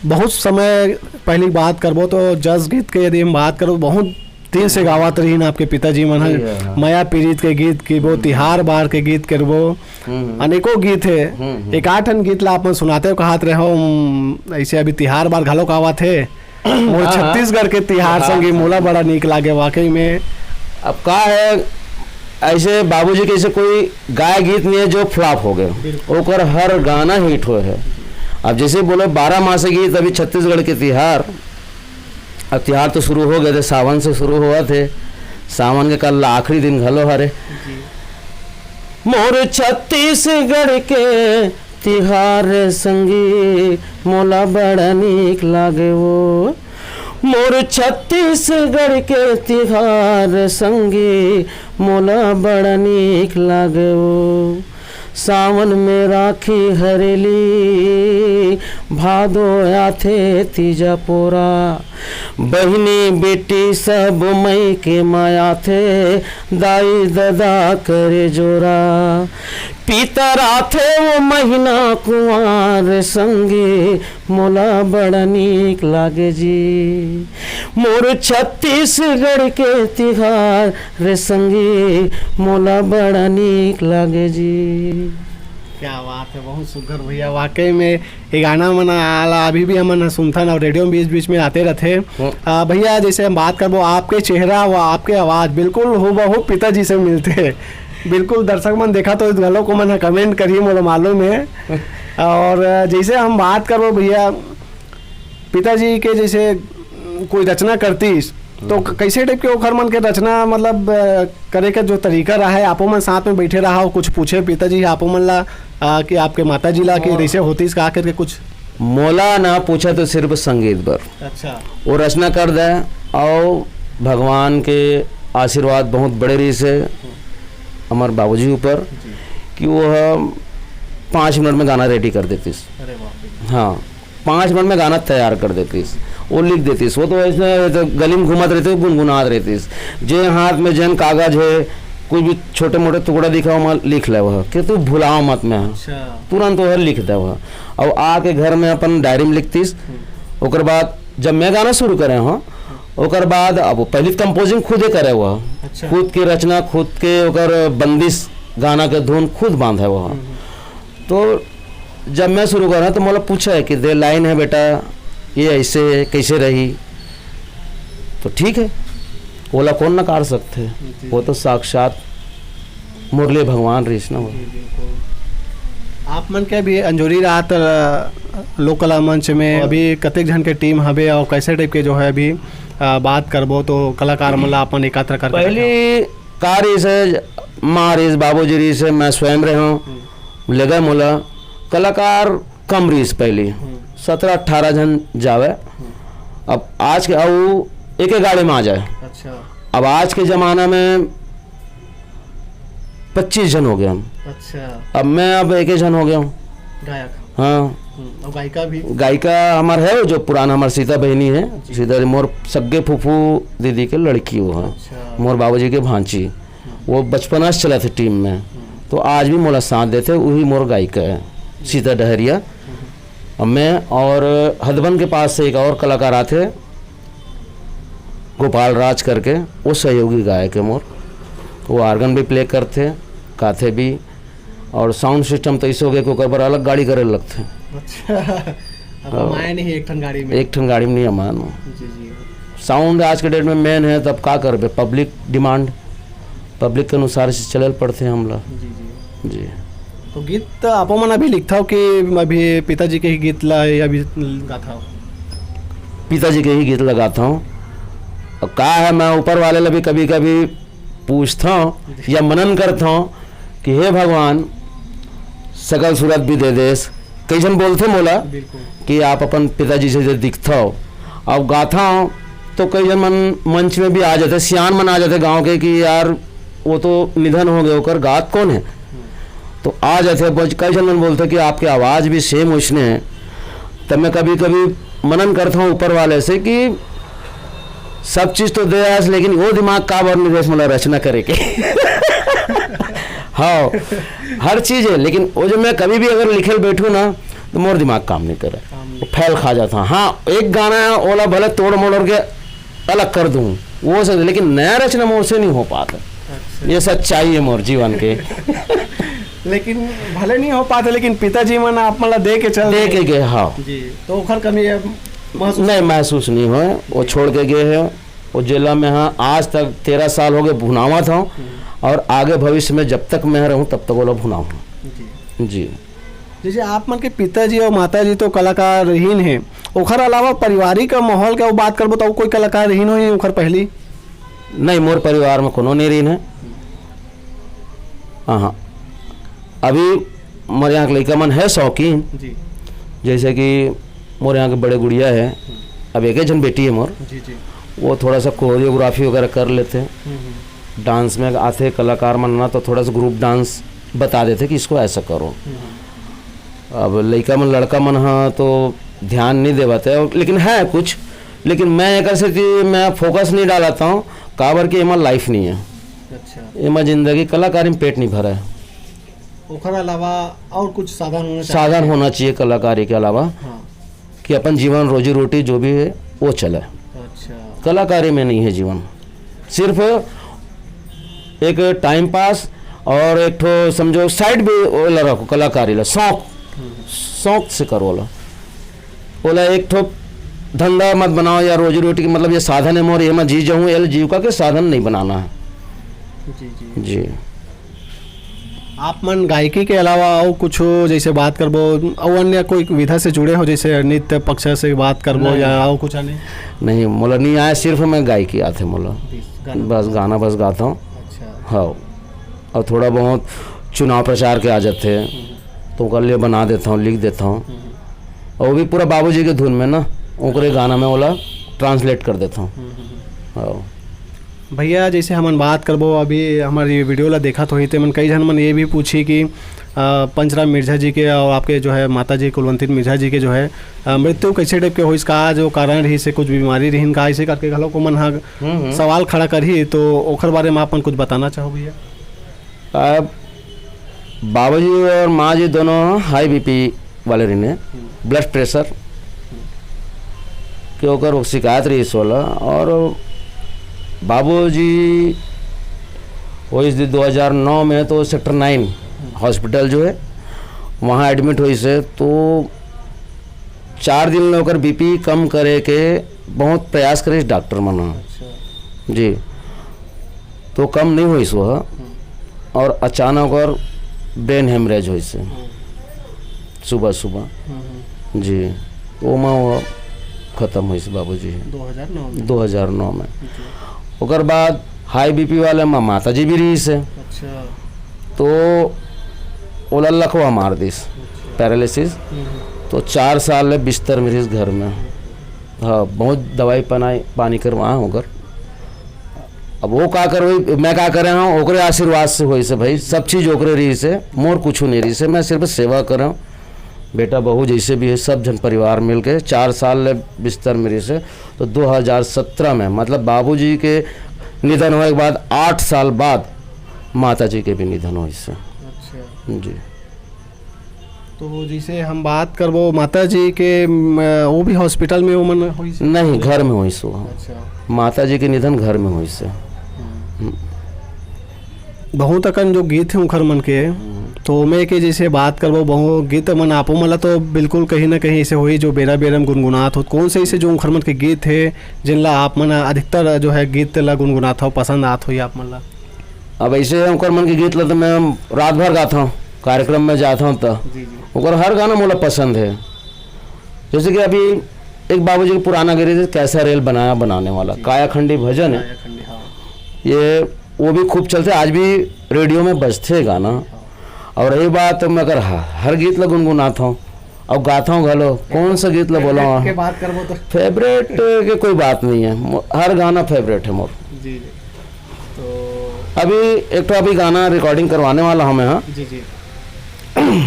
बहुत समय पहली बात करबो तो जस गीत के यदि हम बात करबो, बहुत दिन से गावत रहिन आपके पिताजी मन ह। जी, हाँ, हाँ। मया पीरित के गीत करबो, तिहार बार के गीत करबो, हम्म, हम्म। अनेकों गीत हे। हम्म, हम्म। एक आठ ठन गीत ला आप मन सुनाते हो, कहत रहे हो, "हम ऐसे अभी तिहार बार घलो आवत हे।" मोर हाँ, हाँ। छत्तीसगढ़ के तिहार हाँ, संगी हाँ। मोला बड़ा नीक लागे, वाकई में। अब का है, ऐसे बाबूजी के ऐसे कोई गाय गीत नहीं है जो फ्लॉप हो गए, बिल्कुल। ओकर हर गाना हिट होए है। अब जैसे बोलो, बारह मासी गीत, अभी छत्तीसगढ़ के तिहार, अब तिहार तो शुरू हो गए थे, सावन से शुरू हुआ थे, सावन के कल आखिरी दिन घलो हरे। जी। मोर छत्तीसगढ़ के तिहार संगी मोला बड़ा नीक लागे वो, मोर छत्तीसगढ़ के तिहार संगी मोला बड़ा नीक लागे वो। सावन में राखी हरेली, भादो आथे तीजा पोरा, बहिनी बेटी सब मई के मायाथे, दाई ददा करे जोरा। पीतर आथे वो महीना कुंवार संगी, मोला बड़ा नीक लागे जी। मोर छत्तीसगढ़ के तिहार रे संगी, मोला बड़ा नीक लागे जी। क्या बात है, बहुत सुघर भैया। वाकई में ये गाना मन आला अभी भी हमन सुनथन और रेडियो में बीच बीच में आते रहते। हम्म। आ, भैया, जैसे हम बात करबो, आपके चेहरा व आपके आवाज़ बिल्कुल हूबहू पिताजी से मिलते हैं। बिल्कुल दर्शक मन देखा तो घलो को मन कमेंट करिए, मोला मालूम है। और जैसे हम बात करबो भैया, पिताजी के जैसे कोई रचना करतीस, तो हम्म। क-, कैसे टाइप के ओखर मन के रचना, मतलब, अ, करे के जो तरीका रहा है, आपो मन साथ में बैठे रहा हो, कुछ पूछे पिताजी आपो मन ला, अ, कि आपके माता जी ला कि मोर जैसे होतीस का करके कुछ? मोला ना पूछा तो सिर्फ संगीत बर। अच्छा। वो रचना कर दे, और भगवान के आशीर्वाद बहुत बड़े रहिस हे हमारे बाबूजी ऊपर, जी। कि वो ह-, पाँच मिनट में गाना रेडी कर देतीस। अरे बाप रे। हाँ, पाँच मिनट में गाना तैयार कर देतीस, वो लिख देतीस। वो तो ऐसे तो गली में घूमत रहतीस, गुनगुनात रहतीस। जे हाथ में जेन कागज है, कुछ भी छोटे मोटे टुकड़ा दिखा, वहाँ लिख ले वह, कि तू भुलाओ मत मैं। अच्छा। तुरंत वह लिख दे वह। और आके घर में अपन डायरी में लिखतीस। हम्म। ओकर बाद जब मैं गाना शुरू करे हूँ, ओकर बाद अब पहले कंपोजिंग खुदे करे हुआ, अच्छा। खुद के रचना, खुद के ओकर बंदिश, गाना के धुन खुद बांधे हुआ। हम्म। तो जब मैं शुरू करा तो मोला पूछा है कि दे लाइन है बेटा, ये ऐसे है, कैसे रही? तो ठीक है, ओला कौन नकार सकते हैं? जी। वो तो साक्षात मुरली भगवान रहिस ना वो। जी, बिल्कुल। आप मन के अभी अंजोरी रात, अ, लोक कला मंच में अभी कतेक झन के टीम हवे और कैसे टाइप के जो है अभी, अ, बात करबो तो कलाकार मन ला अपन एकत्र करके पहली रखे? का रहिस हे, माँ रहिस, बाबूजी रहिस, मैं स्वयं रहे हूँ, ले गए मोला। कलाकार कम रहिस पहली, सत्रह अट्ठारह झन जावे। अब आज के, अब एक एक गाड़ी में आ जाए। अच्छा। अब आज के जमाना में पच्चीस झन हो गए हम। अच्छा। अब मैं अब एक ही झन हो गया हूँ। गायक। हाँ। हम्म, और गायिका भी। गायिका हमार है, जो पुराना हमार सीता बहनी है, जी। सीता मोर सग्गे फूफू दीदी के लड़की वो है, अच्छा। मोर बाबूजी के भांची। वो बचपना से चला थे टीम में, तो आज भी मोला साथ देते, वही मोर गायिका है, सीता डहरिया। और मैं और हदबन के पास से एक और कलाकार आते, गोपाल राज करके, वो सहयोगी गायक है मोर। वो ऑर्गन भी प्ले करते, गाते भी। और साउंड सिस्टम तो ऐसे हो गए कि ओकर बर अलग गाड़ी करे लगते। अच्छा। अब हाँ। हम आए नहीं एक ठन गाड़ी में। एक ठन गाड़ी में नहीं अमान। जी जी। साउंड आज के डेट में मेन है, तब का करबे, पब्लिक डिमांड, पब्लिक के अनुसार से चलल पड़ते हैं हमला। जी जी। जी। तो गीत तो आपो मन अभी लिखता हो कि अभी पिताजी के ही गीत ला या अभी गाता हो? पिताजी के ही गीत लगाता हूँ। और का है, मैं ऊपर वाले ला भी कभी कभी पूछता हूँ या मनन करता हूँ कि हे भगवान, सकल सूरत भी दे देस। कई झन बोलते मोला बिल्कुल। कि आप अपन पिताजी से दिखता हो। अब गाता हूँ तो कई झन मन मंच में भी आ जाते, सियान मन आ जाते गांव के कि यार, वो तो निधन हो गए, ओकर गात कौन है? तो आ जाते, बस कई झन मन बोलते कि आपके आवाज़ भी सेम वैसने है। तब मैं कभी कभी मनन करता हूँ ऊपर वाले से कि सब चीज़ तो दे आस, लेकिन वो दिमाग का बर निवेश, मतलब, रचना करे के। हाँ, हर चीज़ है, लेकिन वो जो मैं कभी भी अगर लिखे बैठूँ ना, तो मोर दिमाग काम नहीं करे, काम नहीं। वो फैल खा जाता। हाँ, एक गाना है, ओला भले तोड़ मोड़ के अलग कर दूँ, वो सब, लेकिन नया रचना मोर से नहीं हो पाता। अच्छा। ये सच्चाई है मोर जीवन के। लेकिन भले नहीं हो पाते, लेकिन पिताजी मन आप मन ला दे के चल दे दे। के गए, हाँ। जी। तो ओखर कमी अब महसूस नहीं, महसूस नहीं होए। वो छोड़ के गए हैं, वो जेला में, हाँ, आज तक तेरह साल हो गए भुनावत हूँ, और आगे भविष्य में जब तक मैं रहूँ तब तक वो लोग भुनाऊँ। जी। जी। जैसे आप मन के पिताजी और माताजी तो कलाकार रहीन है, ओखर अलावा पारिवारिक माहौल के बात करबो तो कोई कलाकार रहीन हो ओखर पहली? नहीं, मोर परिवार में कोनो नहीं रहीन है। हाँ, हाँ। अभी मोर यहाँ के लइका मन है शौकीन, जी। जैसे कि मोर यहाँ के बड़े गुड़िया है, अब एक ही जन बेटी है मोर, जी जी। वो थोड़ा सा कोरियोग्राफी वगैरह कर लेते हैं। हम्म, हम्म, डांस में आते कलाकार मन ना, तो थोड़ा सा ग्रुप डांस बता देते कि इसको ऐसा करो। हम्म। अब लइका मन, लड़का मन, हाँ, तो ध्यान नहीं देवाते, और लेकिन है कुछ, लेकिन मैं एक से कि मैं फोकस नहीं डालता हूँ, काबर कि एमा लाइफ नहीं है, अच्छा। एमा जिंदगी, कलाकारी में पेट नहीं भरा है। ओखर अलावा और कुछ साधन होना चाहिए। साधन होना चाहिए कलाकारी के अलावा, हाँ। कि अपन जीवन, रोजी रोटी जो भी है, वो चले। अच्छा। कलाकारी में नहीं है जीवन, सिर्फ एक टाइम पास और एक ठो समझो साइड भी ओला रखो, कलाकारी ला शौक, शौक से करो ओला। ओला एक ठो धंधा मत बनाओ या रोजी रोटी के, मतलब, ये साधन है मोर, ये मैं जी जाऊँ, ये जीविका के साधन नहीं बनाना है। जी जी। जी। आप मन गायकी के अलावा और कुछ, जैसे बात करबो, और अन्य कोई विधा से जुड़े हो, जैसे नृत्य पक्ष से बात करबो नहीं। या और कुछ अन्य? नहीं, मोला नहीं आया, सिर्फ मैं गायकी आते मोला। गाना। बस गाना बस गाता हूँ। अच्छा। हाँ, और थोड़ा बहुत चुनाव प्रचार के आ जाते हैं, तो ओकर लिए बना देता हूँ, लिख देता हूँ। और वो भी पूरा बाबूजी के धुन में ना, ओकरे गाना में ओला ट्रांसलेट कर देता हूँ। हाँ। भैया, जैसे हमन बात करबो, अभी हमारे ये वीडियो ला देखत होही, ते मन कई झन मन ये भी पूछी कि अ, पंचराम मिर्जा जी के और आपके जो है माता जी कुलवंती मिर्जा जी के जो है अ, मृत्यु कैसे टाइप के होइस, का जो कारण रही से, कुछ बीमारी रहीन का, ऐसे करके घलो को मन हा सवाल खड़ा करही, तो ओखर बारे में आप मन कुछ बताना चाहो भैया? अब बाबूजी और माँ जी दोनों हाई बीपी वाले रहिने, ब्लड प्रेशर के ओकर वो शिकायत रहिस ओला। और बाबूजी वही दो हज़ार नौ में तो सेक्टर नाइन हॉस्पिटल जो है, वहाँ एडमिट होइस हे, तो चार दिन में ओकर बीपी कम करे के बहुत प्रयास करिस डॉक्टर मन ह। जी, तो कम नहीं होइस वह, और अचानक ओकर ब्रेन हेमरेज होइस हे सुबह सुबह। जी, ओमा वो खत्म होइस बाबूजी। दो हज़ार नौ में। दो हज़ार नौ में। ओकर बाद हाई बीपी वाले में माता जी भी रहिस हे। अच्छा। तो ओला लकवा मार दिस, पैरालिसिस। तो चार साल ले बिस्तर में रहिस घर में। हाँ, बहुत दवाई पनाई पानी करवाए ओकर। अब वो का करवाई, मैं का करे हूँ, ओकरे आशीर्वाद से होइस हे भाई, सब चीज ओकरे रहिस हे, मोर कुछ नहीं रहिस हे, मैं सिर्फ सेवा करे हूँ। बेटा बहू जैसे भी है, सब झन परिवार मिलके चार साल ले बिस्तर में रहिस हे। तो दो हज़ार सत्रह में, मतलब बाबूजी के निधन होए के बाद आठ साल बाद माता जी के भी निधन होइस हे। अच्छा। जी। तो जैसे हम बात करबो माता जी के, म, वो भी हॉस्पिटल में ओमन होइस हे? नहीं, घर में होइस हे। अच्छा। माता जी के निधन घर में होइस हे। बहुत अकन जो गीत हे उनकर मन के, तो ओमे के जैसे बात करबो, बहुत गीत मन आपो मन ला तो बिल्कुल कहीं ना कहीं ऐसे होही जो बेरा बेरा में गुनगुनात हो। कौन से ऐसे जो उनकर मन के गीत हे जिन ला आप मन अधिकतर जो है गीत ला गुनगुनात हो, पसंद आत होही आप मन ला? अब ऐसे है, ओकर मन के गीत ला तो मैं रात भर गाता हूँ, कार्यक्रम में जाता हूँ तो जी जी। ओकर हर गाना मोला पसंद है। जैसे कि अभी एक बाबूजी के पुराना गीत है, कैसा रेल बनाया बनाने वाला, कायाखंडी भजन है। कायाखंडी, हाँ। ये वो भी खूब चलते, आज भी रेडियो में बजते गाना। और रही बात, मैं अगर ह- हर गीत ला गुनगुनाता हूँ और गाता हूँ घलो, कौन सा गीत ला बोला के हूँ? बात करबो तो फेवरेट के कोई बात नहीं है, मो- हर गाना फेवरेट है मोर। जी जी। तो अभी एक तो अभी गाना रिकॉर्डिंग करवाने वाला हूँ मैं, हाँ, जी जी।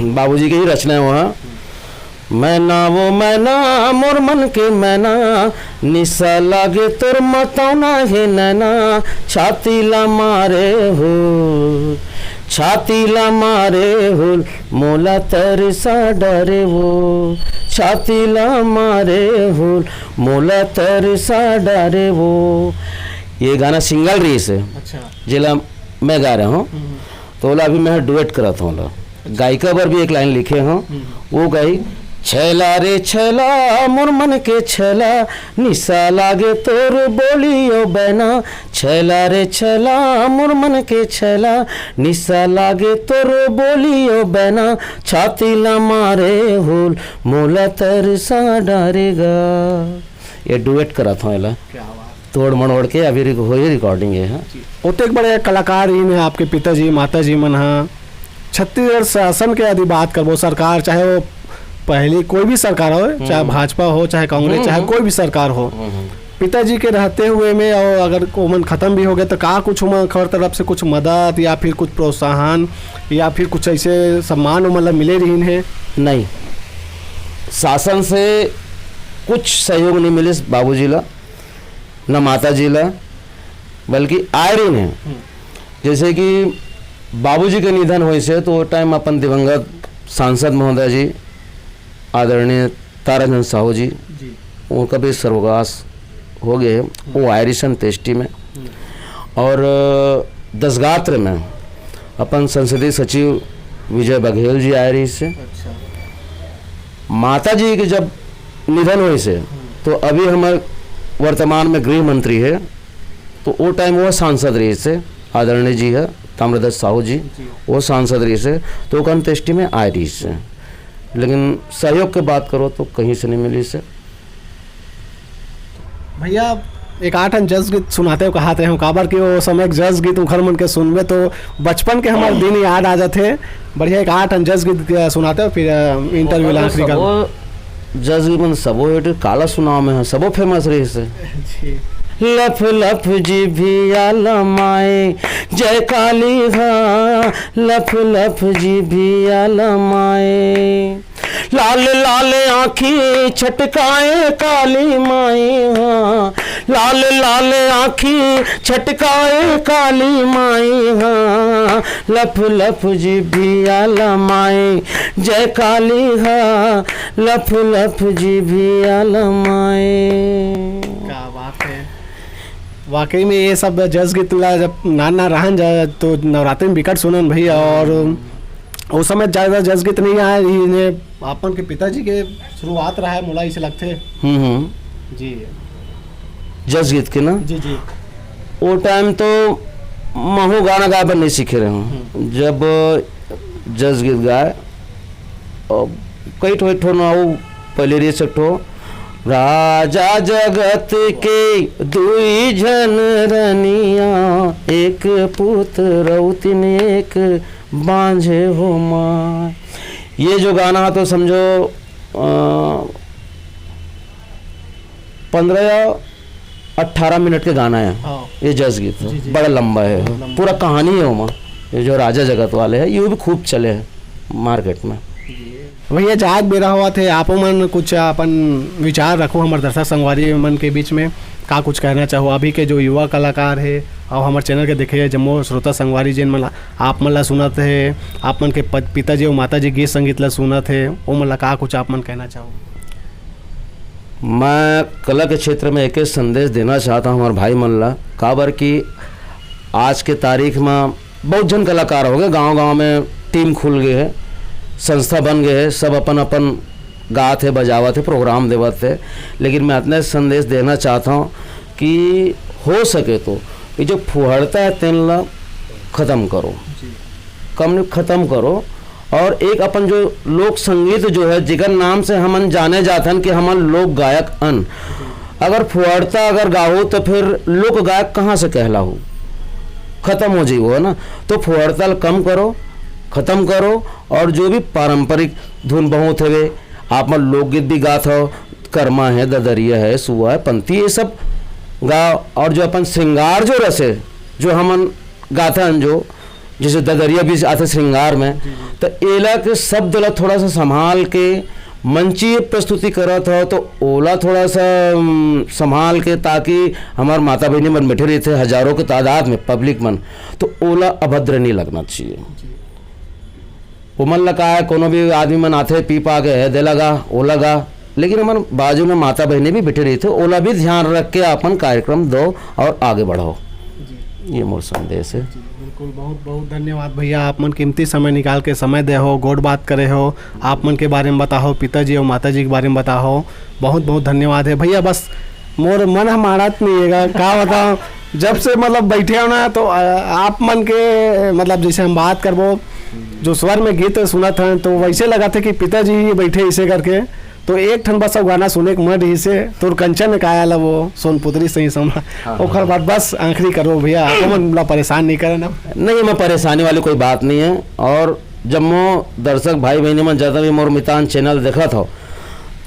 बाबूजी के ही रचना है वो, हाँ। मैना वो मैना मोर मन के मैना, निसा लागे तोर मतौना हे नैना, छाती ला मारे हो, छाती ला मारे हो, मोला तरसा डारे वो, छाती ला मारे हो, मोला तरसा डारे वो। ये गाना सिंगल रहिस हे, अच्छा। जेला मैं गा रहा हूँ। हम्म। तो ओला अभी मैं डुएट करत हूँ ओला। गायिका बर भी एक लाइन लिखे हूँ, हम्म। वो गई, छैला रे छैला मोर मन के छैला, निसा लागे तोर बोलियो बैना, छैला रे छैला मोर मन के छैला, निसा लागे तोर बोलियो बैना, छाती ला मारे होल मोला तरसा डारेगा। ये डुएट करत हूँ एला, क्या बात। तोड़ मरोड़ के अभी रिक- होई रिकॉर्डिंग है, हाँ। ओतेक बड़े कलाकार इन है आपके पिताजी, माताजी मन हा। छत्तीसगढ़ शासन के यदि बात करबो, सरकार, चाहे वो पहली कोई भी सरकार हो, चाहे भाजपा हो, चाहे कांग्रेस, हम्म, चाहे हम्म। कोई भी सरकार हो, पिताजी के रहते हुए में और अगर ओमन खत्म भी हो गए तो का कुछ ओमन खबर तरफ से कुछ मदद या फिर कुछ प्रोत्साहन या फिर कुछ ऐसे सम्मान ओमन ला मिले रहीन है? नहीं, शासन से कुछ सहयोग नहीं मिलिस बाबूजी ला, न माता जी ला, बल्कि आए रहीन है। जैसे कि बाबूजी के निधन होइस हे तो वो टाइम अपन दिवंगत सांसद महोदय जी, आदरणीय ताराचंद साहू जी, जी। उनका भी स्वर्गवास हो गए हे। वो आए रहिस हे अंत्येष्टि में। और दसगात्र में अपन संसदीय सचिव विजय बघेल जी आए रहिस हे। अच्छा। माता जी के जब निधन होइस हे तो अभी हमारे वर्तमान में गृह मंत्री है, तो वो टाइम वो सांसद रहिस हे, आदरणीय जी है ताम्रध्वज साहू जी, वो सांसद रहिस हे, तो ओकर अंत्येष्टि में आए रहिस हे। लेकिन सहयोग के बात करो तो कहीं से नहीं मिलिस हे। भैया, एक आठ अन जस गीत सुनाते हो, कहाते हो, काबर कि वो समय के जस गीत उखर मन के सुनबे तो बचपन के हमारे दिन याद आ जाते। बढ़िया, एक आठ अन जस गीत, अ, सुनाते हो, फिर इंटरव्यू लास्ट निकाल। जस गीत मन सबो हिट, काला सुनाव में है, सबो फेमस रहिस हे। जी। लफ लफ जिभिया लमाए, जय काली हा, लफ लफ जिभिया लमाए। लाल लाल आँखी छटकाए काली माई हा, लाल लाल आँखी छटकाए काली माई हा, लफ लफ जिभिया लमाए, जय काली हा, लफ लफ जिभिया लमाए। क्या बात है, वाकई में ये सब जस गीत ला जब नान ना रहन जा तो नवरात्रि में बिकट सुनन भैया। और उस समय ज़्यादा जस गीत नहीं आए, इन्हें अपन के पिताजी के शुरुआत रहा है, मोला इसे लगते। हम्म हम्म। जी। जस गीत के ना, जी जी। वो टाइम तो महू गाना गाए बर नहीं सीखे रहे हूँ। जब जस गीत गाए, और कई ठो, एक ठो ना, वो पहले रहिस एक ठो, राजा जगत के दुई झन रनिया, एक पूत रौतिन एक बांझे हो माय। ये जो गाना है तो समझो, अ, पन्द्रह या अठारह मिनट के गाना है। हाँ। ये जस गीत है, जी, जी। बड़ा लंबा है, लंबा। पूरा कहानी है ओमा। ये जो राजा जगत वाले हैं, ये भी खूब चले हैं मार्केट में। भैया, जात बेरा होवत हे, आपो मन कुछ अपन विचार रखो हमर दर्शक संगवारी मन के बीच में, का कुछ कहना चाहो अभी के जो युवा कलाकार हे, अउ हमर चैनल के देखे हे जम्मो श्रोता संगवारी, जेन मन ला, आप मन ला सुनत हे, आप मन के प-, पिताजी अउ माताजी गीत संगीत ला सुनत हे, ओ मन ला का कुछ आप मन कहना चाहो? मैं कला के क्षेत्र में एक संदेश देना चाहता हूँ हमारे भाई मन ला, काबर कि आज के तारीख में बहुत झन कलाकार हो गए, गांव-गांव में टीम खुल गए है, संस्था बन गए है, सब अपन-अपन गात है, बजावत है, प्रोग्राम देवत है। लेकिन मैं अतना संदेश देना चाहता हूँ कि हो सके तो ये जो फुहड़ता है, तेन ला खत्म करो, जी। कम नहीं, खत्म करो। और एक अपन जो लोक संगीत जो है, जेकर नाम से हमन जाने जाथन कि हमन लोक गायक अन, अगर फुहड़ता अगर गाहू तो फिर लोक गायक कहाँ से कहलाहू? खत्म हो जाइबो, है ना? तो फुहड़ता ल कम करो, खत्म करो। और जो भी पारंपरिक धुन बहुत हवे, आप मन लोकगीत भी गात हो, करमा है, ददरिया है, सुआ है, पंथी, ये सब गाओ। और जो अपन श्रृंगार जो रस है, जो हमन गाथन, जो जैसे ददरिया भी आथे श्रृंगार में, जी, जी। तो एला के शब्द ला थोड़ा सा संभाल के मंचीय प्रस्तुति करत हो, तो ओला थोड़ा सा, उम, संभाल के, ताकि हमार माता बहिनी मन बैठे रहिथे हजारों के तादाद में, पब्लिक मन, तो ओला अभद्र नहीं लगना चाहिए। जी। ओमन ला का है, कोनो भी आदमी मन आथे, पी पा के है, देला गा, ओला गा, लेकिन हमर बाजू में माता बहिनी भी बैठे रहिथे, ओला भी ध्यान रख के अपन कार्यक्रम दो और आगे बढ़ाओ। जी। ये मोर संदेश है। जी, बिल्कुल, बहुत बहुत धन्यवाद भैया, आप मन कीमती समय निकाल के समय दे हो, गोठ बात करे हो, आप मन के बारे में बताहो, पिताजी और माताजी के बारे में बताहो, बहुत बहुत धन्यवाद है भैया। बस मोर मन ह मानत नहीं है, का बताओ, जब से मतलब बैठे हो ना, तो, अ, आप मन के, मतलब, जैसे हम बात करबो, जो स्वर में गीत सुनत हैं, तो वैसे लगत हे कि पिताजी ही बैठे इसे करके। तो एक ठन बस अउ गाना सुने के मन रहिसे, तोर कंचन काया ला वो सोनपुतरी सही समा। हाँ, ओकर हाँ। बाद बस आखिरी करो भैया, आप मन ला परेशान नहीं करे ना। नहीं, मैं परेशानी वाली कोई बात नहीं है। और जम्मो दर्शक भाई बहिनी मन, जतना भी मोर मितान चैनल देखत हो,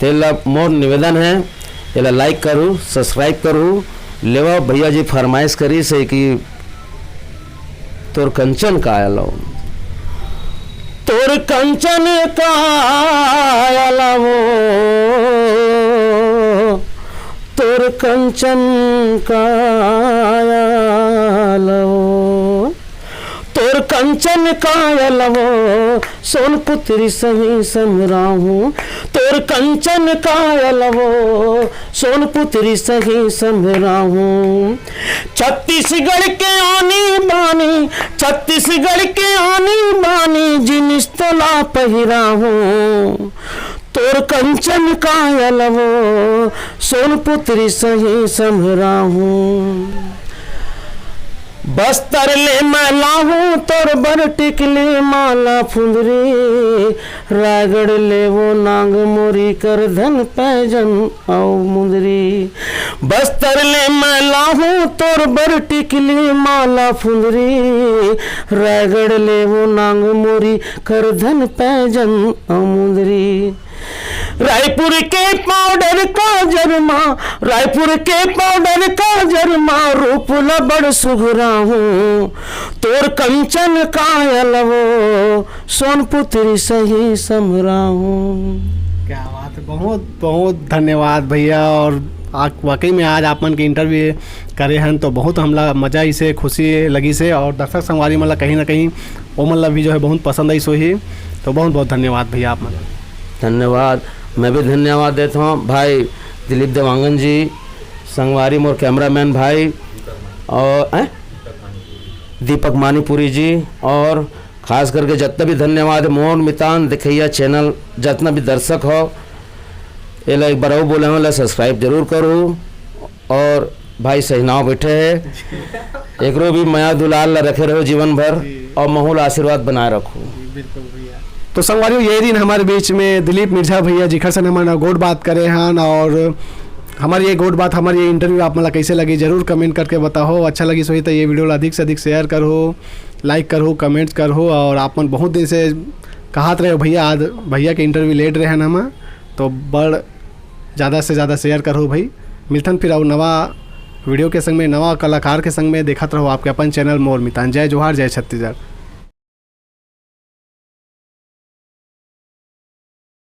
तेला मोर निवेदन है, एला लाइक करू, सब्सक्राइब करू। लेवा भैया जी फरमाइश करिस हे कि तोर कंचन काया लव, तोर कंचन काया लव, तोर कंचन काया लव, तोर कंचन काया लव, सोनपुतरी सही समराहूँ, तोर कंचन काया लव, सोनपुतरी सही समराहूँ। छत्तीसगढ़ के आनी बानी, छत्तीसगढ़ के आनी बानी, जिनिस तोला पहिराहूँ, तोर कंचन काया लव, सोनपुतरी सही समराहूँ। बस्तर ले मैं लाहूँ तोर बर टिकली माला फुंदरी, रायगढ़ ले वो नांग मोरी करधन पैजन अउ मुंदरी। बस्तर ले मैं लाहूँ तोर बर टिकली माला फुंदरी, रायगढ़ ले वो नांग मोरी करधन पैजन अउ मुंदरी। रायपुर के पाउडर काजर मा, रायपुर के पाउडर काजर मा, रूप ल बड़ सुघराहूँ, तोर कंचन काया लव, सोनपुतरी सही समराहूँ। क्या बात है, बहुत बहुत धन्यवाद भैया। और आ-, वाकई में आज आप मन के इंटरव्यू करे हन तो बहुत हमला मजा इसे खुशी लगिस हे, और दर्शक संगवारी मन ला कहीं ना कहीं ओमन ला भी जो है बहुत पसंद आइस होही। तो बहुत बहुत धन्यवाद भैया आप मन। धन्यवाद। मैं भी धन्यवाद देता हूँ भाई दिलीप देवांगन जी, संगवारी मोर कैमरामैन भाई, और, हैं? दीपक मानीपुरी जी, और खास करके जितना भी धन्यवाद है मोर मितान देखैया चैनल, जितना भी दर्शक हो, एला एक बार अउ बोले हूँ, एला सब्सक्राइब जरूर करो। और भाई सहिनाव बैठे है, एकरो भी मया दुलार ला रखे रहो जीवन भर, जी। और महू ला आशीर्वाद बनाए रखो। जी, बिल्कुल भैया। तो संगवारियों, ये दिन हमारे बीच में दिलीप मिर्झा भैया जिखर से हमन गोठ बात करे हन, और हमारी ये गोठ बात, हमारी ये इंटरव्यू आप मन ला कैसे लगी, जरूर कमेंट करके बताओ। अच्छा लगी सही तो ये वीडियो ला अधिक से अधिक शेयर करो, लाइक करो, कमेंट्स करो। और आप मन बहुत दिन से कहत रहे हो भैया, आज भैया के इंटरव्यू लेत रहे हन हम, तो बड़ ज़्यादा से ज़्यादा शेयर करो भाई। मिलथन फिर और नवा वीडियो के संग में, नवा कलाकार के संग में। देखत रहो आपके अपन चैनल मोर मितान। जय जोहार, जय छत्तीसगढ़।